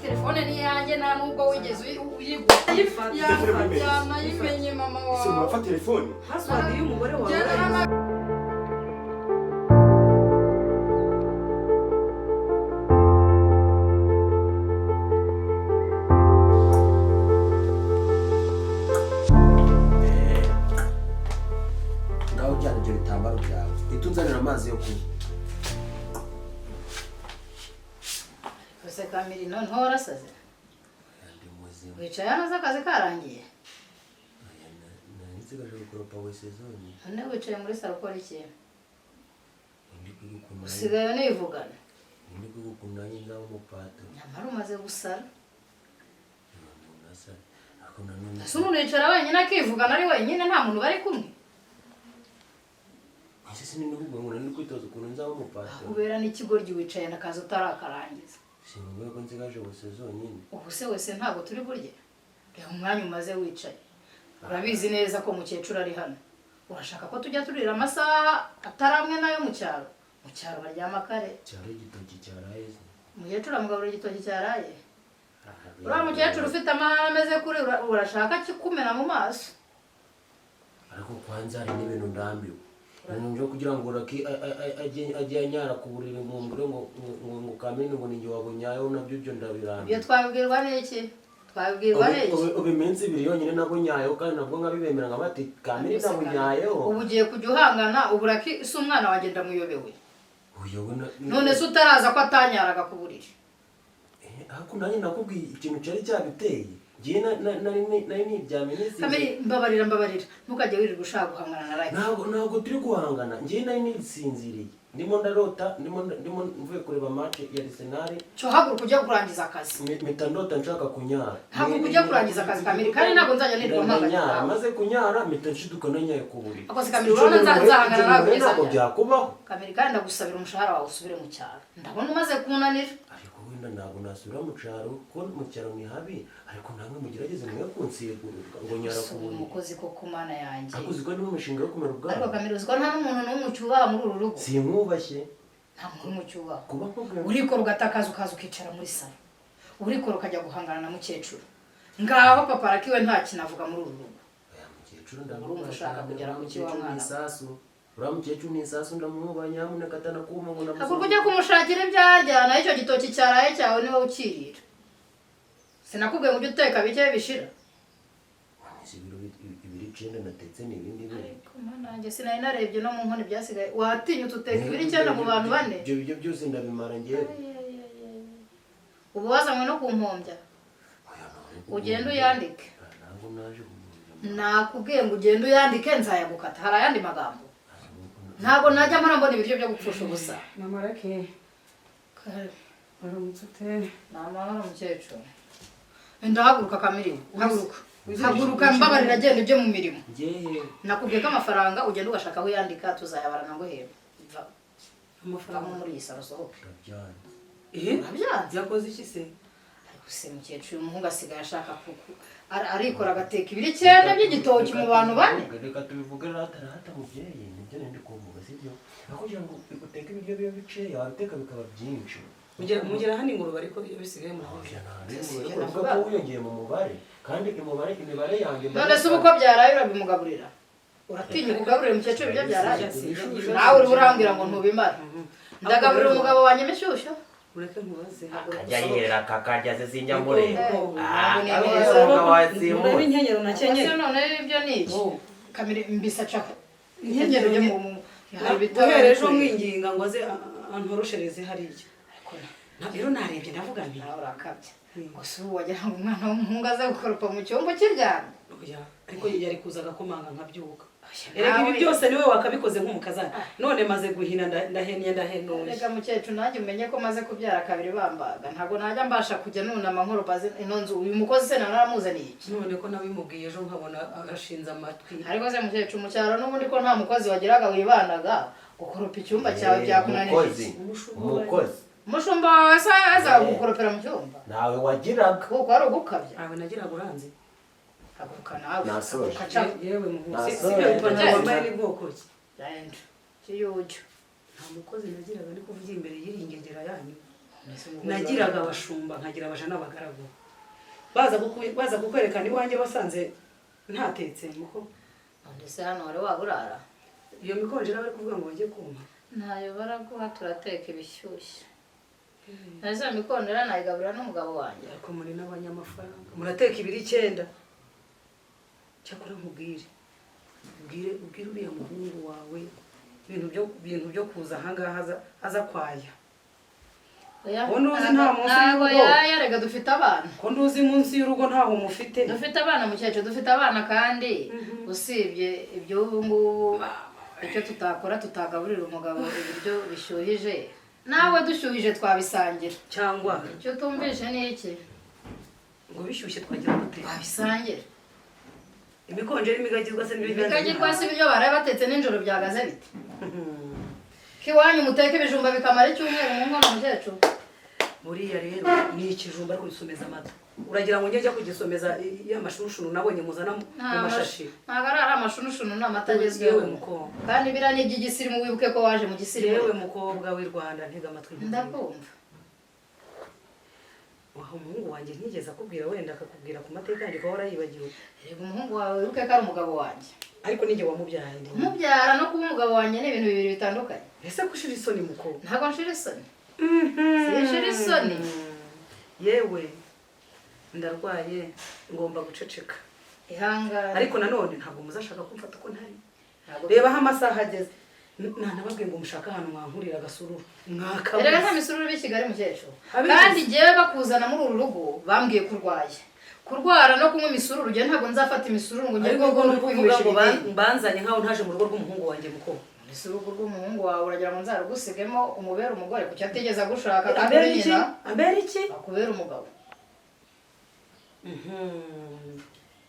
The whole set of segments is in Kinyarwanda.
Telefone ni iyanjye, nta nubwo wigeze uyigura. Telefone. Yanayimenye mama Ese wawe. murapfa telefone? Password y'umugore wawe. Njye Ngaho ujyana ibyo bitambaro byawe, uhita unzanira amazi yo kunywa. Gusa Kamiri, noneho warasaze. Ndi muzima. Wicaye hano se akazi karangiye? Oya, nari nsigaje gukoropa wese zonyine. None wicaye muri saro ukora iki? Ndi kwiga ukuntu Usigaye univugana. Ndi kwiga ukuntu nanjye nzaba umupatiri. Nyamara umaze gusara. Umuntu asa ariko nanone Ese umuntu yicara wenyine akivugana ari wenyine, nta muntu bari kumwe? Ese sinini kuvuga ngo nari kwitoza ukuntu nzaba umupatiri. Kubera n'ikigoryi, wicaye n'akazi utarakarangiza. Sinkubwiye ko nsigaje wese zonyine? Ubu se wese ntabwo turi burye? Reba umwanya umaze wicaye. Urabizi neza ko mukecuru ari hano. Urashaka ko tujya turira amasaha atari amwe n'ayo mu cyaro? Mu cyaro baryama kare. Cyari igitoki cyaraye se. Umukecuru amugaburira igitoki cyaraye? Uriya mukecuru ufite amahane ameze kuri urashaka kikumena mu maso? Ariko kwanza hari n'ibintu ndambiwe, ibintu byo kugira ngo Raki ajye anyara ku buriri ngo mbure ngo Kamini ngo ninjye wabonyayeho, nabyo ibyo Ibyo ndabirambiwe. twabibwirwa n'iki? Twabibwirwa n'iki? Ubu iminsi 2 yonyine nabonyayeho, kandi nabwo nkabibemera nka bati Kamini nabonyayeho. Ubu ugiye kujya uhangana. Ubu Raki si umwana wanjye, ndamuyobewe. Uyowe None se utaraza ko atanyaraga ku buriri? Eh, ariko nanjye nakubwiye ikintu cyari cyabiteye. Ngiye nari niryamye nisinze. Kamiri, mbabarira, mbabarira, ntukajye wirirwa ushaka guhangana na Raki. Ntabwo turi guhangana. Ngiye nari nisinziriye, ndimo ndarota, ndimo mvuye kureba match ya Arsenal. Cyo haguruka ujye kurangiza akazi. Mpita ndota nshaka kunyara. Haguruka ujye kurangiza akazi, Kamiri, kandi ntabwo nzajya nirirwa mpanganye Ndanyara. nawe. Maze kunyara mpita nshiduka nanyaye ku buriri. Ako se Kamiri, urabona nzahangana Icyo nawe bintu kugeza ntabwo ryari? byakubaho. Kamiri, kandi ndagusabira umushahara wawe usubire mu cyaro, ndabona umaze kunanira. Ariko wenda ntabwo nasubira mu cyaro kuko mu cyaro ni habi, ariko namwe mugerageze mwe kunsigurira ngo nyara ku Gusa uyu buriri. mukozi koko, Mana yanjye! Ariko uzi ko ni umushinga wo kumera Ariko ubwanwa. Kamiri, uzi ko nta n'umuntu n'umwe ucyubaha muri uru rugo? Sinkubashye? Nta muntu n'umwe ucyubaha. Kuba nkubwira. Urikora ugatakaza, ukaza ukicara muri salo, urikora ukajya guhangana na mukecuru. Ngaho papa Rakiwe nta kintu avuga muri uru rugo. Oya, mukecuru Urumva ndamwubaha ushaka cyane, kugera uriya ku kiwa mukecuru ni mwana we. isasu, uriya mukecuru ni isasu, ndamwubaha, nyamuneka atanakuma ngo Haguruka ndamusoma. ujye kumushakira ibyo arya, naho icyo gitoki cyaraye cyawe niwe ukirira. Sinakubwiye ngo ujye uteka bike bishira? Ese ibiro 9 natetse ni ibindi bintu? Ariko nanjye sinari narebye no mu nkono ibyasigaye. Watinyutse uteka ibiro 9 mu bantu bane? Ibyo biryo byose ndabimara njyewe. Ubu wazanywe no kumpombya. Oya, ntabwo. Ugende uyandike. Ntabwo naje kumpombya. Nakubwiye ngo ugende uyandike, nzayagukata. Hari ayandi magambo? Ntabwo najya mpora mbona ibiryo byo gupfusha ubusa. Mama Rake, uramutse ute? Ni amahoro, mukecuru. Ndahaguruka, Kamiri, haguruka, haguruka, mbabarira, agenda ujye mu mirimo. Njyewe? Nakubwiye ko amafaranga ugenda ugashaka aho uyandika, tuzayabarana ngo heba va. Amafaranga? Vamo muri iyi saro, usohoke. Ndabyanze. Eh? Urabyanze? Yakoze iki se? Ariko se mukecuru, uyu muhungu asigaye ashaka kuku arikora agateka ibiro 9 by'igitoki mu bantu bane. Reka tubivuge rata rata, mubyeyi, nibyo nari ndi kuvuga, sibyo? Aho kugira ngo uteke ibiryo bibe bikeya, wabiteka bikaba byinshi. Mugera hano ingurube, ariko iyo bisigaye murabizi. Oya, ntabwo uravuga ko wiyongeye mu mubare, kandi imibare yanjye None se ubu ko byaraye urabimugaburira? Uratinya kugaburira umukecuru ibyo byaraye? Nawe uri urambwira ngo ntubimara. Ndagaburira umugabo wanjye imishyushyu. Ureke nkubaze. Akajya yihera akakarya se, sinjya mureba. Ntabwo ni Ah, neza. umugabo wasimbuye. Murebe inkenyero nakenyeye. Ese none ibyo ni iki? Oh. Kamere mbisa caho inkenyero ujye mu hari ibitabo. Guhera ejo mwinginga ngo aze antoroshereze hariya. Ariko Rero narebye ndavuga nti nawe urakabya. Gusa ubu wagira ngo umwana w'umuhungu aze gukoropa mu cyumba ukiryamye? Oya, ariko yari kuza agakomanga nkabyuka. Oya, Erega ibi nawe. byose niwe wakabikoze nk'umukazana, none maze guhina ndahennye, ndahenuye. Reka mukecuru, nanjye umenye ko maze kubyara kabiri bambaga, ntabwo najya mbasha kujya nunama nkoropa ino nzu. Uyu mukozi se nawe naramuzaniye iki? None ko nabimubwiye ejo nkabona ashinze amatwi. Ariko se mukecuru, mu cyaro n'ubundi ko nta mukozi wagiraga wibanaga, gukoropa icyumba cyawe byakunanije Umukozi. iki? Umukozi. Umushumba wawe se azagukoropera mu cyumba? Ntawe wagiraga. Kuko ari ugukabya. Ntawe nagiraga, uranze. Haguruka nawe. Nasoje. Haguruka ca. Yewe muhu, Nasoje. si ibyo ipantaro wambaye ni bwoko ki? Genda kiyujyo. Nta mukozi nagiraga, ndi kuvugira imbere y'iri ngegera yanyu. Nagiraga abashumba, nkagira abaja n'abagaragu, baza kukwerekana iwanjye basanze ntatetse, muko. None se hano wari waba urara? Iyo mikonje bari kuvuga ngo bajye kumpa? Ntayo baraguha, turateka ibishyushye. Nazo mikondera nayigaburira n'umugabo wanjye. Ariko muri n'abanyamafaranga, murateka 900. Cyakora nkubwire, ubwire uriya muhungu wawe ibintu byo kuza ahangaha aza kwaya. Oya, Ko ntuzi nta munsi ntabwo y'urugo. Yaya, rega dufite abana. Ko nduzi munsi y'urugo ntaho mufite. Dufite abana, mukecuru, dufite abana. Kandi usibye ibyo, ubu ngubu icyo tutakora tutagaburira umugabo ibiryo bishyuhije, nawe dushyuhije twabisangira. Cyangwa Icyo utumvishe ni iki? Ngo bishyushye twagira gute? Twabisangira. Imikonje n'imigagirwa se n'ibyo? Bikagirwa se ibiryo baraye batetse nijoro byagaze bite? Ko iwanyu muteka ibijumba bikamara icyumweru mu nkono, mukecuru? Buriya rero ni ikijumba, ariko gisomeza amata. Uragira ngo njye njya kugisomeza ya mashunushunu nabonye muzana mu mashashi? Ntabwo ari amashunushunu, ni amata agezweho. Yewe mukobwa. Kandi biriya ni iby'igisirimu, wibuke ko waje mu gisirimu. Yewe mukobwa w'i Rwanda, ntega amatwi nkubwire. Ndakumva. Waha umuhungu wanjye ntigeze akubwira, wenda akakubwira ku mateka yanjye ukaba warayibagiwe. Reba, umuhungu wawe wibuke ko ari umugabo wanjye. Ariko ninjye wamubyaye, ndi Kumubyara no kuba umugabo wanjye ni ibintu bibiri bitandukanye. Ese ko ushira isoni, mukobwa? Ntabwo nshira isoni, sinshira isoni. Yewe, ndarwaye, ngomba guceceka. Ihangane. Ariko nanone ntabwo muzashaka kumfata uko ntari. Ntabwo- Reba aho amasaha ageze. Nanababwiye ngo mushake ahantu mwankurira agasururu Erega nta mwakabuze. misururu iba i Kigali, mukecuru. Abizi. Kandi njyewe bakuzana muri uru rugo bambwiye ko urwaye. Kurwara no kunywa imisururu, njyewe ntabwo nzafata imisururu ngo njye Ariko rwego ubwo ni no ukuvuga kwinywesha ngo ibinini. banzanye nkaho ntaje mu rugo rw'umuhungu wanjye, mukobwa. Ese urugo rw'umuhungu wawe uragira ngo nzarugusigemo umubere umugore? Kuki atigeze agushaka kandi Ambera uri iki? nyina? Ambera iki? Akubera umugabo.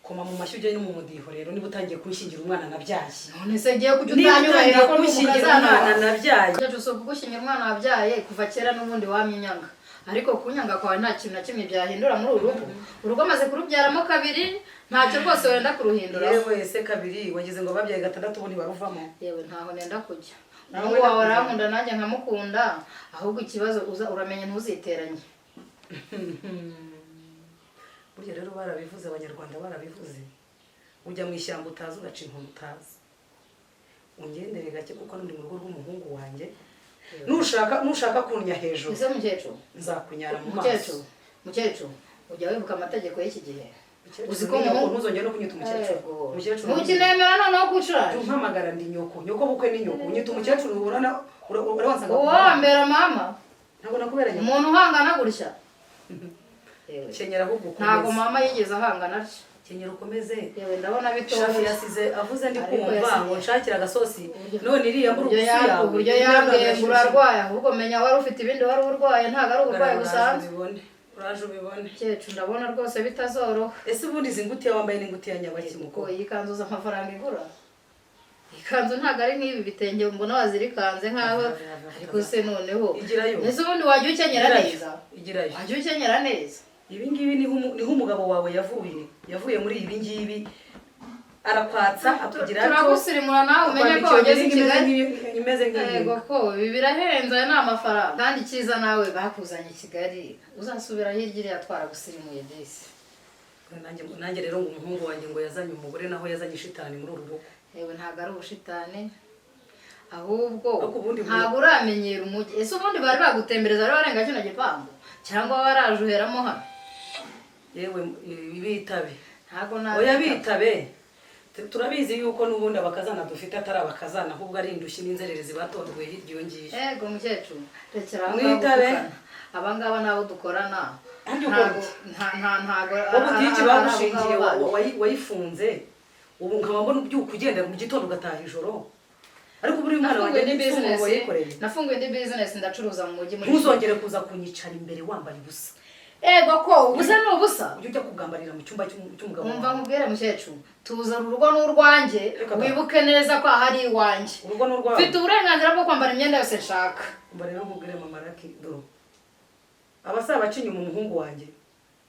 Koma mu mashyi ujye no mu mudiho rero, niba utangiye kunshyingira umwana nabyaye. None se ngiye kujya Niba utanyubahira utangiye ko ndi kunshyingira umukazana umwana wawe? nabyaye. Mukecuru, si ukugushyingira umwana wabyaye. Kuva kera n'ubundi wamye unyanga, ariko kunyanga kwawe nta kintu na kimwe byahindura muri uru rugo. Urugo amaze kurubyaramo kabiri, ntacyo rwose wenda kuruhindura. Yewe se, kabiri? Wagize ngo babyaye gatandatu ubu ntibaruvamo. Yewe, ntaho nenda kujya. Nawe Umuhungu wawe wenda kujya. arankunda, nanjye nkamukunda. Ahubwo ikibazo uza uramenye ntuziteranye. Burya rero barabivuze, Abanyarwanda barabivuze, ujya mu ishyamba utazi ugaca inkoni utazi. Ungendere gake kuko ndi mu rugo rw'umuhungu wanjye. Nushaka kunnya hejuru, Ese mukecuru, nzakunyara mu maso. Mukecuru, mukecuru, ujya wibuka amategeko y'iki gihe? Mukecuru, Uzi ko ni nyoko, umuhungu ntuzongere no kunyita umukecuru. Yego. Umukecuru Ntukinemera noneho kucuraje. Jya umpamagara ndi nyoko, nyoko bukwe ni nyoko. Unyita umukecuru, urana urawansanga. Uwo wambera mama. Ntabwo nakubera nyoko. Umuntu uhangana gutya. Yewe. Kenyera ahubwo Ntabwo ukomeze. mama yigeze ahangana atya. Kenyera ukomeze. Yewe, ndabona Shafi bitoya. yasize avuze ndi Ariko kumva ngo nshakire agasosi, none iriya Uburyo mburugusu yawe uburyo yambwiye ngo urarwaye, ahubwo menya wari ufite ibindi wari urwaye, ntabwo ari uburwayi busanzwe. Ubibone, uraje ubibone. Mukecuru, ndabona rwose bitazoroha. Ese ubundi izi ngutiya wambaye ni ingutiya nyabaki, Kuko mukobwa? iyi kanzu uzi amafaranga igura? Iyi kanzu ntabwo ari nk'ibi bitenge mbona wazirikanze nkaho. Ariko se noneho Igirayo. ese ubundi wajya ukenyera Igirayo. neza? Igirayo. Wajya ukenyera neza. Ibi ngibi niho umugabo wawe yavuye muri ibi ngibi, arakwatsa akugira atyo. Turagusirimura nawe umenye ko wageze i Kigali. Imeze nk'iyi. Yego, ko ibi birahenze, aya ni amafaranga. Kandi icyiza nawe bakuzanye i Kigali, uzasubira hirya iriya twaragusirimuye disi. Nanjye rero ngo umuhungu wanjye ngo yazanye umugore, naho yazanye ishitani muri uru rugo. Yewe, ntabwo ari ubushitani, ahubwo Ariko ubundi ntabwo uramenyera umujyi. Ese ubundi bari bagutembereza, bari barenga kino gipangu, cyangwa waraje uheramo hano? Yewe, bitabe. Ntabwo Oya, bitabe. Turabizi yuko n'ubundi abakazana dufite atari abakazana, ahubwo ari indushyi n'inzererezi batondoye hirya iyo ngiyo. Yego mukecuru, rekera aho ngaho. Mwitabe. Gutukana. Aba ngaba nabo dukorana. Harya ukora Ntabwo iki? ntabwo Wowe butiki ari abo bagushingiye ngabo bacu. wayifunze, ubu nkaba mbona ubyuka ugenda mu gitondo ugataha ijoro, ariko buri mwana Nafunguye wanjye indi ni business. wayikoreye. Nafunguye indi business, ndacuruza mu mujyi muri Ntuzongere kuza kunyicara imbere wambaye ubusa. Ego ko, ubusa ni ubusa. Ujye ujya kugambarira mu cyumba cy'umugabo Umva wawe. nkubwire mukecuru, tuza urugo n'urwanjye. Reka da. Wibuke neza ko aha ari iwanjye. Urugo ni urwawe. Mfite uburenganzira bwo kwambara imyenda yose nshaka. Umva rero nkubwire, mama Raki, do abasaba baca inyuma umuhungu wanjye.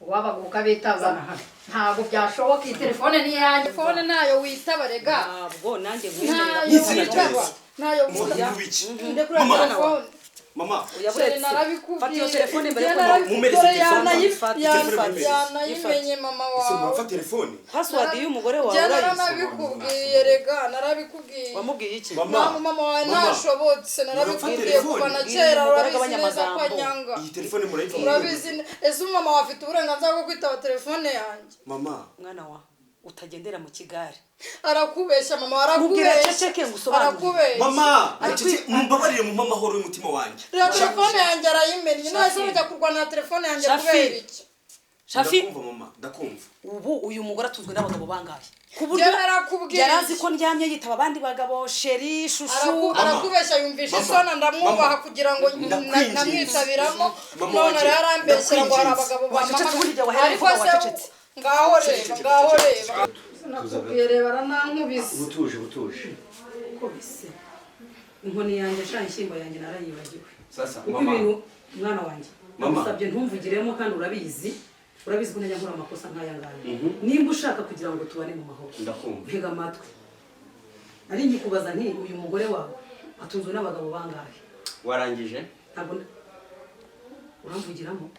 Uwabaguka bitaba. Zana hano. Ntabwo byashoboka, iyi telefone ni iyanjye, telefone ntayo witaba rega. Ntabwo nanjye Ntayo Izina witaba. ryawe. Ntayo Umuntu w'iki? Ndekura Mama. telefone. Mama, Oya, Chéri, buretse. narabikubwiye. Fata iyo telefone mbere Njye yuko Mumpereze dore telefone. Telefone. yanayimenye mama ese wawe. murapfa telefone? Password y'umugore wawe Njye urayizi? naranabikubwiye, rega narabikubwiye. Wamubwiye iki? Mama, Mama, mama wawe mama, ntashobotse, narabikubwiye telefone. kuva na Bwira kera. umugore Urabizi agabanya neza ko amagambo. anyanga. Iyi telefone murayipfa mu Urabizi ese mama wawe afite uburenganzira bwo kwitaba telefone yanjye? Mama, Mwana wa, utagendera mu kigare. Arakubeshya mama, Mubwira arakubeshya. aceceke ngo usobanure. Arakubeshya. Mama, acece, mumbabarire mu amahoro y'umutima wanjye. Reba telefone yanjye arayimennye, nahise mujya kurwana na telefone yanjye Shafi. kubera iki? Shafi. Ndakumva mama, ndakumva. Ubu uyu mugore atunzwe n'abagabo bangahe ku buryo Njye narakubwiye. yari azi ko ndyamye yitaba abandi bagabo chéri, chouchou? Arakubeshya, yumvisha Mama. isoni, ndamwubaha Mama. kugira ngo Ndakwinginze. namwitabiramo. Mama None wanjye, rero arambeshyera ngo hari ndakwinginze. abagabo Wacecetse, bampamagara. ubundi igihe wahereye Ariko uvuga se wacecetse. ngaho reba, Cecetse, ngaho cecetse. reba, sinakubwiye, reba aranankubise. Butuje, butuje. Ko bise inkoni yanjye sha, inshyimbo yanjye narayibagiwe. Sasa Kuko mama, ibintu, mwana wanjye, Mama. ndagusabye ntumvugiremo, kandi urabizi, urabizi ko ntajya nkora amakosa nk'aya ngaya. Nimba ushaka kugira ngo tubane mu mahoro, Ndakumva. ntega amatwi. Nari nkikubaza nti uyu mugore wawe atunzwe n'abagabo bangahe? Warangije? Ntabwo uramvugiramo.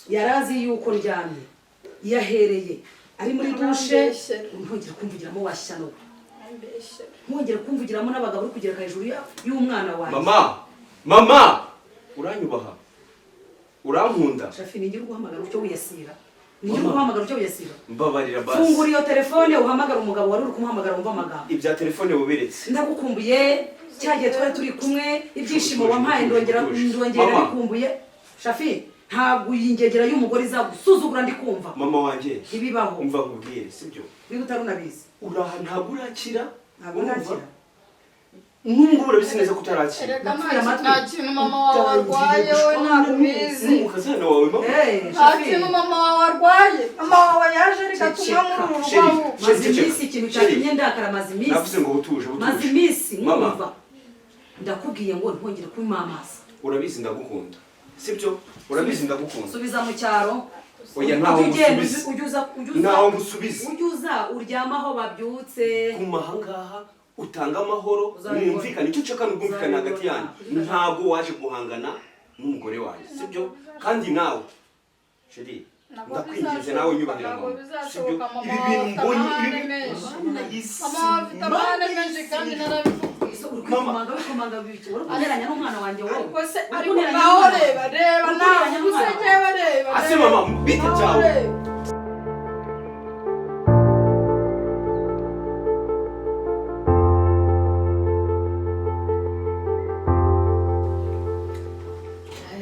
Yari azi yuko ndyamye, yahereye ari muri douche. Urambeshyera. Ntongere kumvugiramo, washyano. Ambeshyera. Ntongere kumvugiramo n'abagabo uri kugereka hejuru y'umwana wanjye. Mama, mama, uranyubaha, urankunda. Shafi, nigire uguhamagara utyo wiyasira, nigire uguhamagara utyo wiyasira. Mbabarira basi. Fungura iyo telefone uhamagara umugabo wari uri kumuhamagara, wumva amagambo. Ibya telefone bubiretse. Ndagukumbuye, cya gihe twari turi kumwe, ibyishimo Utuje, wampaye, utuje, ndongera utuje. ndongera Mama. bikumbuye. Shafi, ntabwo iyi ngegera y'umugore izagusuzugura, ndi kumva. Mama wanjye, Ibibaho. umva nkubwire, sibyo? Niba utari unabizi. Uraha ntabwo urakira. Ntabwo Urumva? ntakira. N'ubwo urabizi neza ko utarakira. Erega Napfuye amatwi. nta kintu mama wawe arwaye, we ntabwo ubizi. N'umukazana wawe mama. Hey, Nta Shafi. kintu mama wawe arwaye, mama wawe yaje rigatuma muri uru rugo Chéri, ahubwo. Maze Chéri, iminsi ikintu Chéri. cyatumye ndakara, maze iminsi. Navuze ngo butuje, butuje. Maze iminsi Mama. nkumva. Ndakubwiye ngo ntongere kubimamaza. Urabizi ndagukunda, sibyo? Urabizi ndagukunda. Subiza mu cyaro. Oya, ntaho Ujye ugenda, ngusubiza. ujye uza, ujye uza. Ntaho ngusubiza. Ujye uza uryame aho babyutse. Guma ahangaha utanga amahoro. Uzabibona. Mwumvikane, icyo nshaka ni ubwumvikane hagati yanyu. Uzabibona. Ntabwo waje guhangana n'umugore wanjye, sibyo? Kandi nawe chéri, Ntabwo ndakwinginze, bizashoboka, nawe nyubahira ntabwo mama, sibyo? bizashoboka, mama Ibi wawe bintu afite mbonye amahane ibi menshi. Mana y'isi, Mama wawe afite amahane Mana menshi y'isi. kandi narabikubwiye. Uri kwikomanga, wikomanga biki? Uri kunteranya n'umwana wanjye wowe. Ariko se, Uri ariko kunteranya ngaho n'umwana reba, wanjye. reba Uri nawe kunteranya ubuse n'umwana njyewe reba, Ase reba. mama, bite Ngaho byawe? reba.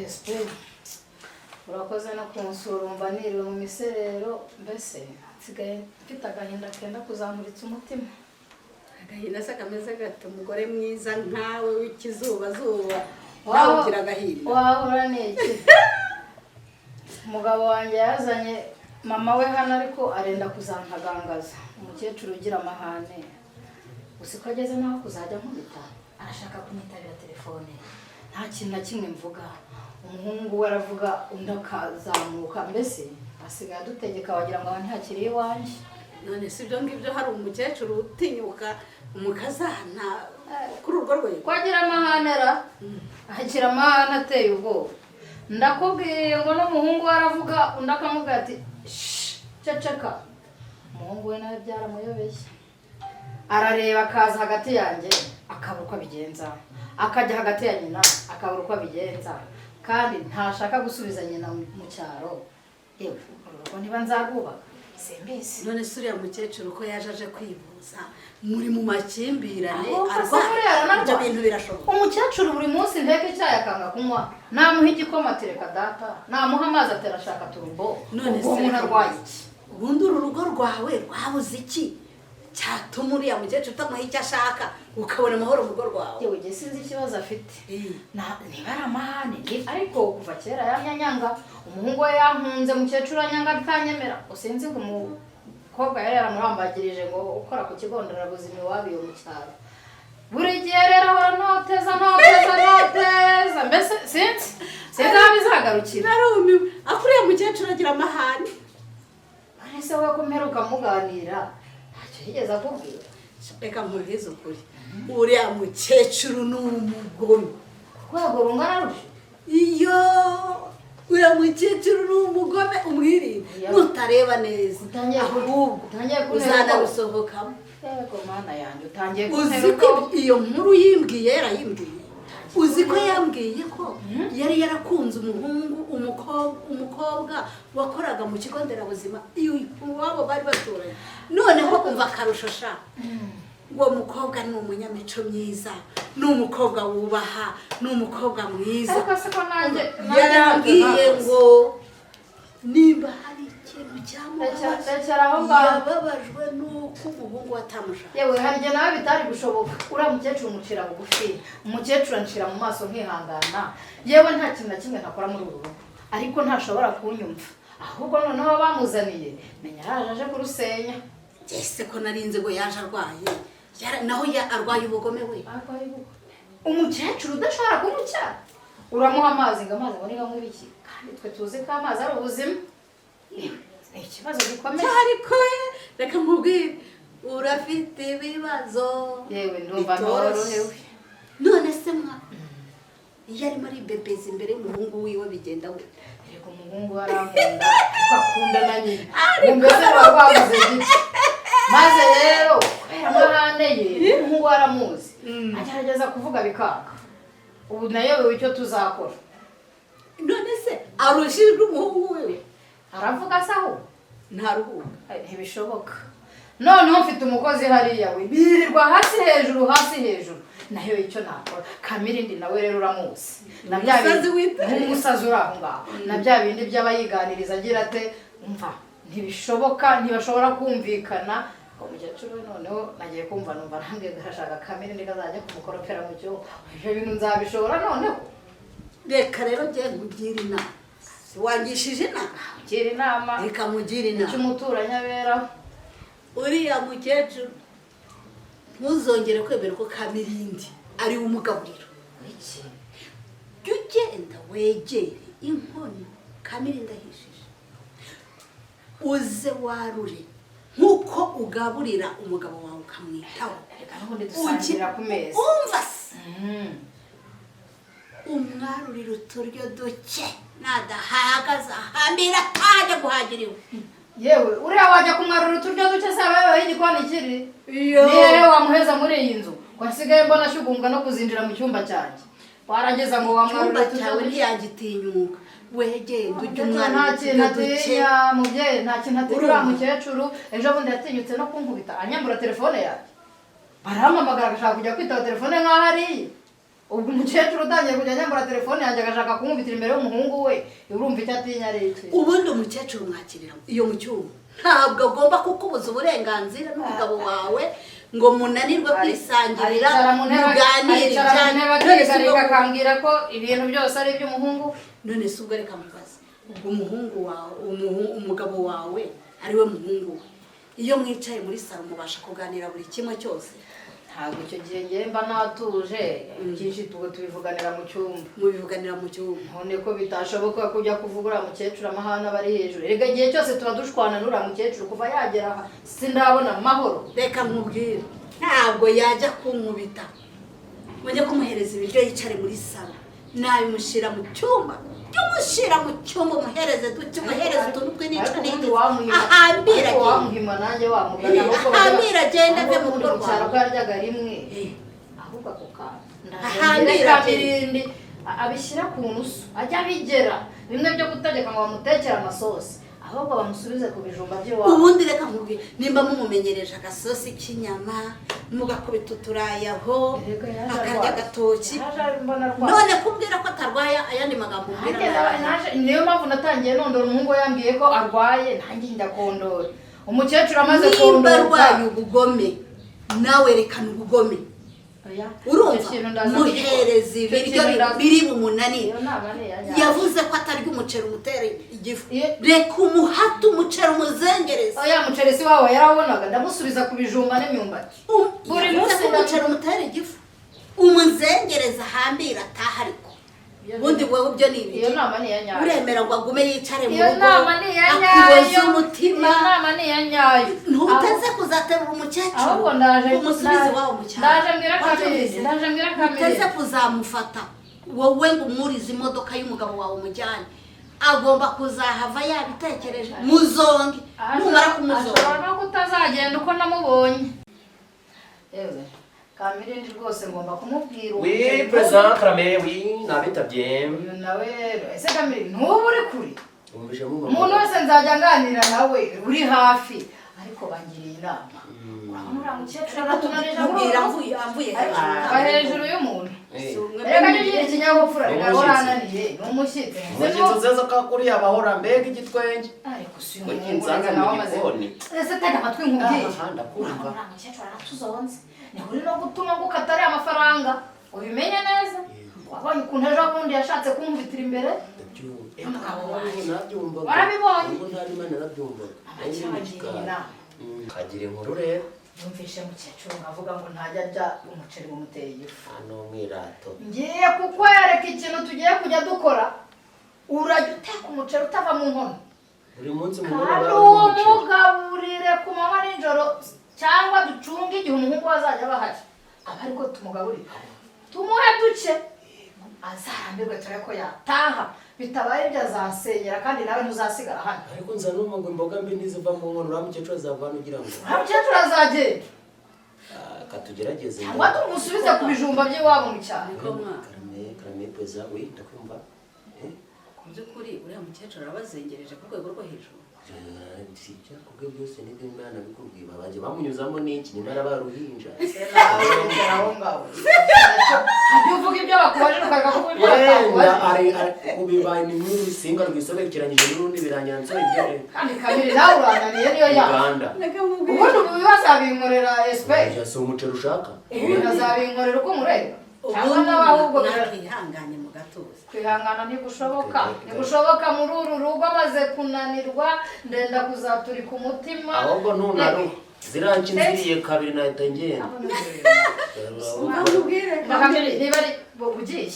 Espe, urakoze no kunsura, umva niriwe mu miserero, mbese nsigaye mfite agahinda kenda kuzamuritsa umutima. Agahinda se kameze gato? Umugore mwiza nkawe w'ikizubazuba nawe ugira agahinda? Wahura n'iki? Umugabo wanjye yazanye mama we hano, ariko arenda kuzantagangaza, umukecuru ugira amahane. Gusa ko ageze naho kuzajya nkubita, arashaka kunyitabira telefone, nta kintu na kimwe mvuga. Umuhungu we aravuga, undi akazamuka, mbese asigaye adutegeka, wagira ngo aha ntihakiri iwanjye. None si ibyo ngibyo, hari umukecuru utinyuka umukazana kuri urwo rwego? Ko agira amahane ra, agira amahane ateye ubwoba. Ndakubwiye ngo n'umuhungu we aravuga, undi akamubwira ati "Shh, ceceka." Umuhungu we nawe byaramuyobeye, arareba akaza hagati yanjye akabura uko abigenza, akajya hagati ya nyina akabura uko abigenza, kandi ntashaka gusubiza nyina mu cyaro. Yewe, uru rugo niba nzarwubaka simbizi. None se uriya mukecuru ko yaje aje kwivuza, muri mu makimbirane, Ahubwo se arwaye, buriya aranarwaye? Ibyo bintu birashoboka? Umukecuru buri munsi nteka icyayi akanga kunywa, namuha igikoma atereka data, namuha amazi atera ashaka turubo. None Ubwo se umuntu arwaye iki? Ubundi uru rugo rwawe rwabuze iki cyatuma uriya mukecuru utamuha icyo ashaka, ukabona amahoro mu rugo rwawe? Yewe, jye sinzi ikibazo afite. Eh. Niba ari amahane ariko kuva kera yamyanyanga, umuhungu we yankunze, mukecuru anyanga atanyemera. Usinzi ngo umukobwa yari yaramurambagirije ngo ukora ku kigo nderabuzima iwabo iyo mu cyaro. Buri gihe rero ahora ntoteza, ntoteza, ntoteza, mbese sinzi aho bizagarukira. Narumiwe, ako uriya mukecuru agira amahane. None se wowe ko mperuka muganira ntacyo yigeze akubwira? Reka nkubwize ukuri, uriya mukecuru ni umugome. Rwego rungana rutyo. Iyo uriya mukecuru ni umugome, umwirinde nutareba neza. Utangiye Ahubwo utangiye kuntera ubwoba. uzanarusohokamo. Yego mana yanjye, utangiye Uzi kuntera ko ubwoba. iyo nkuru yimbwiye, yarayimbwiye. Uzi ko yambwiye ko yari yarakunze umuhungu, umukobwa wakoraga mu kigo nderabuzima iwabo bari baturanye. Noneho umva akarusho sha, uwo mukobwa ni umunyamico myiza, ni umukobwa wubaha, ni umukobwa mwiza. Ariko se ko nanjye Yarambwiye ngo nimba hari ikintu cyamubabaje, Rekera aho ngaho. yababajwe n'uko umuhungu we atamushaka. Yewe, hari igihe nawe bitari gushoboka. Uriya mukecuru umucira bugufi, umukecuru ancira mu maso nkihangana. Yewe, nta kintu na kimwe ntakora muri uru rugo, ariko ntashobora kunyumva. Ahubwo noneho bamuzaniye, menya araje aje kurusenya. Ese ko narinze ngo yaje arwaye? Naho arwaye ubugome we. Arwaye ubugome. Umukecuru udashobora kumucyaha, uramuha amazi ngo amazi ngo ni nkanywe ibiki, kandi twe tuzi ko amazi ari ubuzima. Yewe, ni ikibazo gikomeye. Ariko reka nkubwire, urafite ibibazo Yewe, ndumva bitoroshye. norohewe. None se mwa, iyo arimo ari bebeza imbere y'umuhungu wiwe bigenda gute? Reka, umuhungu we arankunda kuko akunda na nyina. Ngo mbese baba babuze gike. Maze rero kubera amahane ye, umuhungu we aramuzi, agerageza kuvuga bikanga. Ubu nayobewe icyo tuzakora. None se arushijwe umuhungu wiwe? Aravuga se aho? Ntaruhuka. Ay, ntibishoboka. Noneho mfite umukozi hariya, we birirwa hasi hejuru, hasi hejuru. Nayo icyo nakora, Kamirindi nawe rero uramuzi, na bya Umusazi bindi- witare. Nk'umusazi uri aho ngaho, na bya bindi by'aba yiganiriza agira ate. Umva, ntibishoboka, ntibashobora kumvikana. Umukecuru we noneho nagiye kumva numva arambwiye ngo arashaka Kamirindi kazajya kumukoropera mu cyumba. Ibyo bintu nzabishobora noneho? Reka rero njye nkugire inama. Wangishije inama? Gira inama. Reka mugire Icyo inama. umuturanyi aberaho. Uriya mukecuru, ntuzongere kwemera ko Kamirindi ari we umugaburira. Iki? Jya ugenda wegere inkono Kamirindi ahishije, uze warure nk'uko ugaburira umugabo wawe, ukamwitaho. Reka, n'ubundi dusangira ku meza. Umva se, umwarurira uturyo duke, nadahagaze ahambira atajya guhagira iwe. Yewe, uriya wajya kumwarura uturyo duke se? Aba yabaye igikoni kiri Iyo. ni hehe wamuheza muri iyi nzu, ko asigaye mbona ashyugumbwa no kuzinjira mu cyumba cyanjye? Warangiza ngo wamwarura Icyumba uturyo cyawe duke. Ntiyagitinyuka. Wegenda ujye Umukecuru umwarurira nta kintu uturyo duke. atinya, mubyeyi, nta kintu atinya uriya Urumva? mukecuru. Ejo bundi yatinyutse no kunkubita, anyambura telefone yanjye. Barampamagara agashaka kujya kwitaba telefone nk'aho ari iye. Ubwo umukecuru utangiye kujya anyambura telefone yanjye, agashaka kunkubitira imbere y'umuhungu we, urumva icyo atinya ari iki? Ubundi umukecuru mwakirira iyo mu cyumba, ntabwo agomba kukubuza uburenganzira n'umugabo wawe ngo munanirwe kwisangirira, Aricara mu ntebe, muganire aricara mu cyane. ntebe None se akigarika, ubwo- akambwira ko ibintu byose ari iby'umuhungu. None se ubwo reka mubaze, ubwo umuhungu wawe, umugabo wawe ari we muhungu we, iyo mwicaye muri salo mubasha kuganira buri kimwe cyose? Ntabwo icyo gihe ngewe mba natuje. Byinshi tuba tubivuganira mu cyumba. Mubivuganira mu cyumba. None ko bitashoboka kujya kuvuga uriya mukecuru, amahane aba ari hejuru. Erega igihe cyose tuba dushwana n'uriya mukecuru. Kuva yagera aha sindabona amahoro. Reka nkubwire, ntabwo yajya kunkubita. Mujye kumuhereza ibiryo yicare muri salo, nabimushyira mu cyumba. Jya umushyira mu cyumba, umuhereze duke, umuhereze utuntu tw'imico Ariko ubundi n'iki, wamuhima, ahambira ariko agenda. wamuhima nanjye wamugana, ahubwo Ahambira agenda ave mu ahubwo rugo ubundi mu cyaro rwawe. ko yaryaga rimwe. Ahubwo ako kantu Ahambira ndashaka agenda. Kamirindi abishyira ku nusu, ajya abigera bimwe byo gutegeka ngo bamutekere amasosi, ahubwo bamusubize ku bijumba by'iwabo. Ubundi reka nkubwire, nimba mumumenyereje agasosi k'inyama, mugakubita uturayi aho, Erega yaje akarya arwaye. agatoki. Yaje mbona arwaye. None kubwira ko atarwaye, ayandi magambo umbwira Nanjye ni ayahe? niyo mpamvu natangiye nondora. Umuhungu we yambwiye ko arwaye, nanjye njya kondora. Umukecuru amaze Nimba kondora arwaye ubugome, nawe rekana ubugome. Oya, Urumva, icyo kintu ndaza kugikora. muhereza Icyo ibiryo kintu biri bumunanire. Iyo nama ni iya nyayo. Yavuze ko atarya umuceri umutera igifu. Iyo- Reka umuhate umuceri, umuzengereze. Oya, muceri si wawe yarawubonaga. Ndamusubiza ku bijumba n'imyumbati. Buri Yavuze munsi ko umuceri umutera igifu, umuzengereze, ahambire ataha. Ariko ubundi wowe ibyo ni Iyo ibiki? nama ni iya nyayo. Uremera ngo agume yicare mu Iyo rugo nama ni iya akuboze nyayo. umutima? Iyo nama ni iya nyayo. Ntuteze kuzaterura umukecuru Ahubwo ndaje umusubize iwabo mu cyaro. Ndaje mbwira Kamiri, Wabyumvise? ndaje mbwira Ntuteze Kamiri. kuzamufata. Wowe ngo umwurize imodoka y'umugabo wawe umujyane, agomba kuzahava yabitekereje. Muzonge, numara kumuzonga. Ashobora no kutazagenda uko namubonye. Yewe Kamirindi, rwose ngomba kumubwira Oui, umuceri. présent, Karame, oui, nabitabye. Uyu nawe rero, ese Kamirindi, ntuba uri kure? Wumvishe mumva. Umuntu wese nzajya nganira nawe uri hafi, ariko bangiriye inama. Urabona uriya mukecuru aratunanije. Mubwira mvuye amvuye hejuru. Ava hejuru y'umuntu. Eh. Reka njye ugira ikinyabupfura. Ni Reka umushyitsi. warananiye, ni umushyitsi. Umushyitsi uzeza ko kuriya bahora, mbega igitwenge. Ariko si uyu Ngo muhungu nsanze reka mu nawe amaze gikoni. Ese tega amatwi nkubwire. Aha, ndakumva. Urabona uriya mukecuru aratuzonze, niho uri no gutuma ngo ukatare amafaranga, ubimenye neza. Wabonye ukuntu ejo bundi yashatse kunkubitira imbere Ndabyumva. y'umugabo wanjye. Nabyumvaga. Warabibonye? Ubwo ntari Imana narabyumvaga. Abakire bagiriye inama. Kagira inkuru rero. Yumvishe mukecuru nkavuga ngo ntajya arya umuceri wamuteye igifu. Hano umwirato. Ngiye kukwereka ikintu tugiye kujya dukora. Urajya uteka umuceri utava mu nkono. Buri munsi mu nkono Kandi baba umuceri. umugaburire ku manywa nijoro, cyangwa ducunge igihe umuhungu we azajya aba ahari, aba ariko tumugaburire, tumuhe duke, azarambirwe, turebe ko yataha. Bitabaye ibyo azasenyera, kandi nawe ntuzasigara hano. Ariko nza numva ngo imboga mbi ntiziva mu nkono. Uriya mukecuru azava hano ugira ngo Uriya mukecuru azagenda. Ah, katugerageze. Cyangwa tumusubize ku bijumba by'iwabo mu cyaro. Niko mwana. Karame, Karame peza, oui, ndakumva. Eh? Mu by'ukuri uriya mukecuru arabazengereje ku rwego rwo hejuru. Eh, si ibyakubwiye byose nibyo Imana bikubwiye, babajya bamunyuzamo n'iki nyamara baruhinja. Nawe rekera aho ngaho. Ibyo uvuga, ibyo bakubajije, ukareka kuvuga ibyo Wenda batakubajije. ari ubibaye ni nk'urusinga rwisobekeranyije n'urundi, birangira nsobe. Kandi kabiri nawe urananiye, niyo yaba Uganda. Ubundi ubu bibazo abinkorera esipeyi. Si umuceri ushaka? Ibintu azabinkorera uko mureba, cyangwa Ubundi nawe ahubwo nakihanganye mu gatuza. Kwihangana ntigushoboka, ntigushoboka muri uru rugo. Amaze kunanirwa, ndenda kuzaturika umutima. Ahubwo ntunaruha, ziriya nziriye kabiri nahita ngenda. Kamiri, niba ari ugiye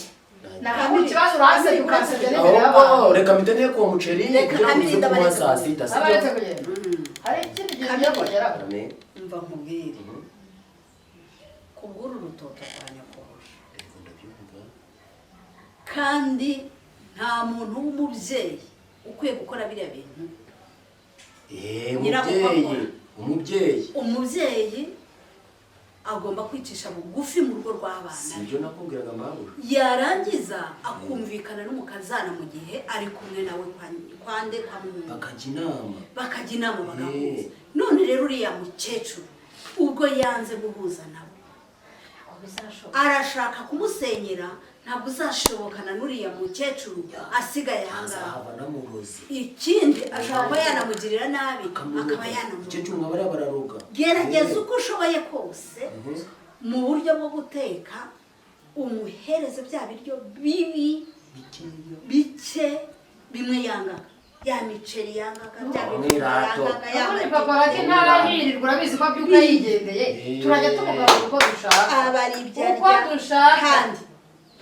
naho ikibazo, uransebye, ukansebya n'imbere Ahubwo y'abantu. reka mpite nteke uwo muceri Reka kugira ngo Kamiri, uze kumuha ndabareka. saa sita, sibyo? Abaretse kugenda, hari ikindi gihe ugiye kongeraho? Karame. Mva nkubwire, kubw'uru rutoto kwa nyakubahwa. Yego, ndabyumva. Kandi nta muntu w'umubyeyi ukwiye gukora biriya bintu. Eh, Nyirabukwe umubyeyi akora. Umubyeyi. Umubyeyi agomba kwicisha bugufi mu rugo rw'abana be. Sibyo nakubwiraga, mabuja? Yarangiza akumvikana n'umukazana mu gihe ari kumwe nawe kwa nde, kwa muhungu. Bakajya inama. Bakajya inama, bagahuza. Eh. None rero uriya mukecuru ubwo yanze guhuza nabo, arashaka kumusenyera. Ntabwo uzashobokana n'uriya mukecuru asigaye ahangaha. Azahava namurozi. Ikindi, ashobora kuba yanamugirira nabi, akaba yanamuroga. Umukecuru nka bariya bararoga. Gerageza Eh. uko ushoboye kose mu buryo bwo guteka, umuhereze bya biryo bibi Bikeya. bike, bimwe yangaga, ya miceri yangaga, bya bijumba Umwirato. yangaga, ya Ubundi magi. papa Rake ntarahirirwa, urabizi ko abyuka yigendeye. Eh. Turajya tumugaburira uko dushaka. Aba ari ibyo Uko arya. dushaka. Kandi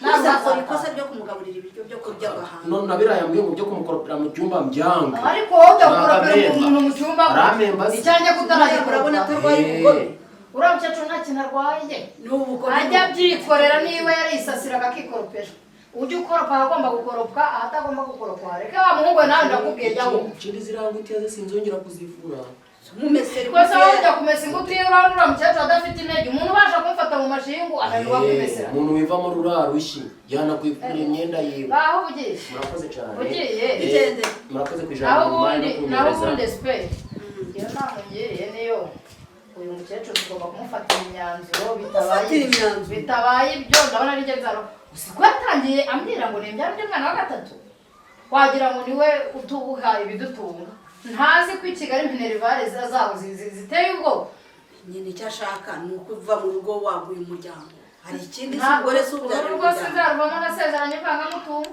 Ntabwo ntuzakore azapfa. ikosa ryo kumugaburira ibiryo byo kurya agahanga. None na biriya yambwiye ngo byo kumukoropera mu cyumba mbyange. Ariko wowe udakoropera Ntabwo umuntu mu cyumba. Arampemba se. Icyanjye kutarajya. Urabona atarwaye ubugome. Uriya mukecuru nta kintu arwaye. Ni ubugome. Ajya abyikorera, niba yarisasiraga akikoropera. Ujya ukoropa ahagomba gukoropwa, ahatagomba gukoropwa reka wa muhungu we. Nawe ndakubwiye, jya wumva. Ikindi, ziriya ngutiya ze sinzongera kuzivura. Mumeseri. Twese wowe ujya kumesa ingutiya, urabona uriya mukecuru adafite intege. Umuntu ubasha kumufata mu mashingu ananirwa kumesera. Umuntu wivamo ruriya rushyi yanakwifura imyenda yiwe. Baho ugiye. Murakoze cyane. Ugiye. Igende. Murakoze ku Naho ijambo mumpaye ubundi no naho kunyohereza. ubundi esipeyi iyo nama ungiriye niyo. Uyu mukecuru tugomba kumufatira imyanzuro. Bitabaye Gufatira imyanzuro. Bitabaye ibyo, ndabona ari byo nzaro. Gusa ko yatangiye ambwira ngo nimbyara undi mwana wa gatatu, wagira ngo niwe utuha ibidutunga. Ntazi ko i Kigali minerval zabo ziteye ubwoba. Nyine icyo ashaka ni ukuva mu rugo waguye umuryango. Hari ikindi si Ntabwo umugore si ubyara uru rugo umuryango. sinzaruvamo nasezeranye ivangamutungo.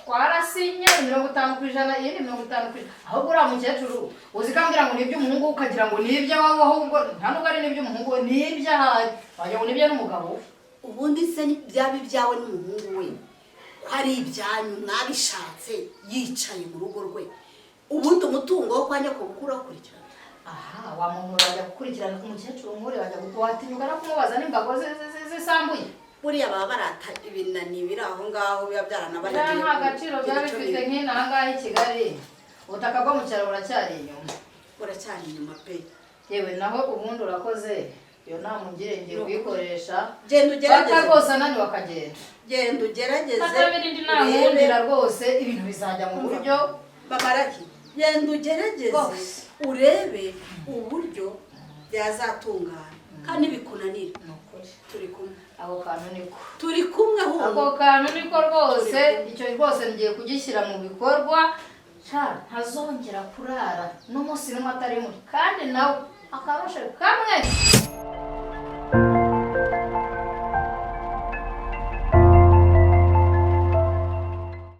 Twarasinye 50%, iyindi 50%. Ahubwo uriya mukecuru uzi ko ambwira ngo ni iby'umuhungu we, ukagira ngo ni iby'awawe. Ahubwo nta nubwo ari n'iby'umuhungu we, ni iby'ahaye, wagira ngo ni ibye n'umugabo we. Ubundi se byaba ibyawe n'umuhungu we, ko ari ibyanyu mwabishatse, yicaye mu rugo rwe? Ubundi umutungo wo kwa nyakubukuru urawukurikirana. Aha wa muntu wajya gukurikirana umukecuru nk'uriya, wajya watinyuka no kumubaza n'imbago zisambuye. Buriya baba barata ibinani biri aho ngaho, biba byaranabananiye. Buriya nta gaciro biba Kugira icyo bifite nk'inaha ngaha i Kigali. Ubutaka bwo mu cyaro buracyari inyuma. Buracyari inyuma pe. Yewe, naho ubundi urakoze, iyo nama ungiriye ngiye kuyikoresha. Genda Paka ugerageze. rwose ananiwe akagenda. Genda ugerageze. Atabirindi ntankundira rwose, ibintu bizajya mu buryo. Babaraki, genda ugerageze Rwose. urebe uburyo byazatungana, kandi bikunanira Ni ukuri. turi kumwe. Ako kantu niko. Turi kumwe Ako humva. kantu niko rwose, icyo rwose ngiye kugishyira mu bikorwa. Sha, ntazongera kurara n'umunsi n'umwe atari muri, kandi nawe akarushe kamwe.